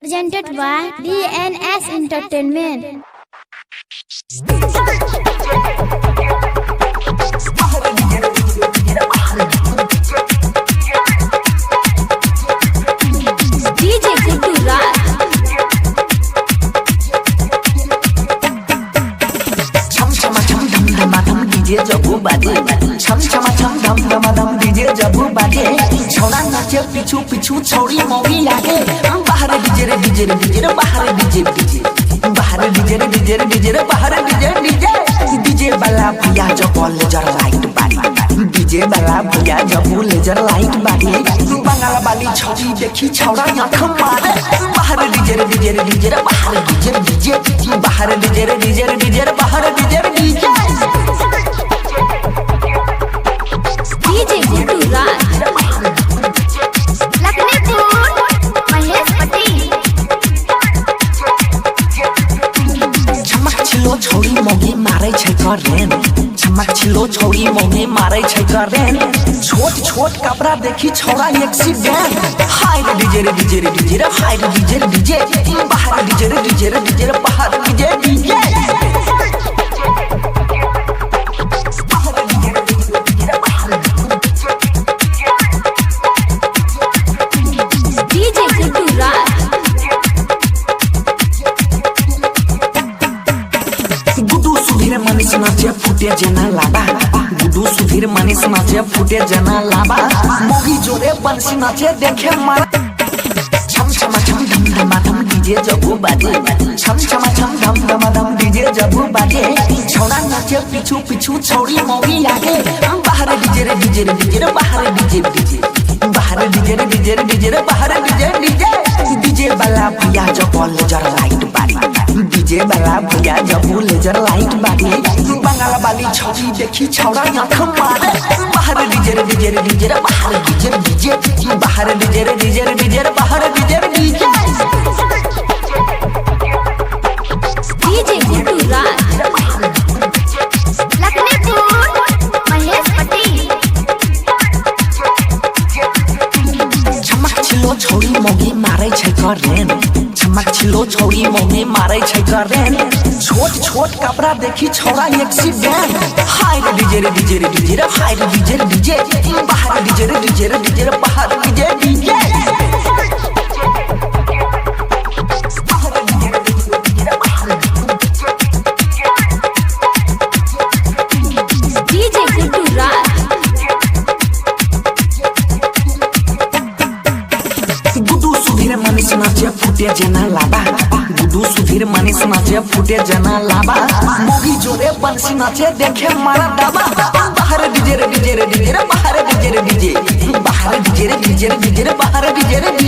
Presented by DNS Entertainment. DJ Guddu Raj. छम छमा छम धम धमा धम डीजे जबू बाजे, छम छमा छम धम धमा धम डीजे जबू बाजे। छौड़ा नाचे पीछू पीछू छौड़ी मौगी आगे। बाहर डीजे रे डीजे रे डीजे रे बाहर डीजे डीजे, बाहर डीजे रे डीजे रे डीजे रे बाहर डीजे डीजे। डीजे वाला भैया जब लेजर लाइट बारी, डीजे वाला भैया जब लेजर लाइट बारी। बंगाल वाली छौड़ी देखी छौड़ा आंख मारे। बाहर डीजे रे डीजे रे डीजे रे बाहर डीजे डीजे, बाहर डीजे रे डीजे रे डीजे रे बाहर DJ DJ. DJ Guddu Raj. Lakhnipur Mahesh Patel. छमक छिलो छौड़ी मौगी मारै छै करेन, छमक छिलो छौड़ी मौगी मारै छै करेन। छोट छोट कपड़ा देखी छौड़ा एक्सीडेंट। हाय रे डीजे रे डीजे रे डीजे रे हाय रे डीजे रे डीजे, बाहर डीजे रे डीजे रे डीजे रे बाहर DJ DJ. DJ Guddu Raj. Guddu Sudhir Manish नाचे फूटे जना लाबा, गुड्डू सुधीर मनीष नाचे फूटे जना लाबा। मोगी जोरे बंसी नाचे देखे मारा। छम छमा छम धम धमा धम डीजे जबू बाजे, छम छमा छम धम धमा धम डीजे जबू बाजे। छौड़ा नाचे पीछू पीछू छौड़ी मौगी आगे। बाहर डीजे रे डीजे रे डीजे रे बाहर डीजे डीजे, बाहर डीजे रे डीजे रे डीजे रे बाहर डीजे डीजे। डीजे वाला भैया जब लेजर लाइट बारी, डीजे वाला भैया जब लेजर लाइट बारी। बंगाल वाली छौड़ी देखी छौड़ा आंख मारे। बाहर डीजे रे डीजे रे डीजे रे बाहर डीजे डीजे, बाहर डीजे रे डीजे रे डीजे रे बाहर DJ DJ. DJ Guddu Raj. Lakhnipur Mahesh Patel. छमक छिलो छौड़ी मौगी मारै छै करेन, छमक छिलो छौड़ी मौगी मारै छै करेन। छोट छोट कपड़ा देखी छौड़ा एक्सीडेंट। हाय रे डीजे रे डीजे रे डीजे रे हाय रे डीजे रे डीजे, बाहर डीजे रे डीजे रे डीजे रे बाहर DJ DJ. DJ Guddu Raj. Guddu Sudhir Manish नाचे फूटे जना लाबा, गुड्डू सुधीर मनीष नाचे फूटे जना लाबा। मोगी जोरे बंसी नाचे देखे मारा दाबा। बाहर डीजे रे डीजे रे डीजे रे बाहर डीजे रे डीजे, बाहर डीजे रे डीजे रे डीजे रे बाहर डीजे रे डीजे।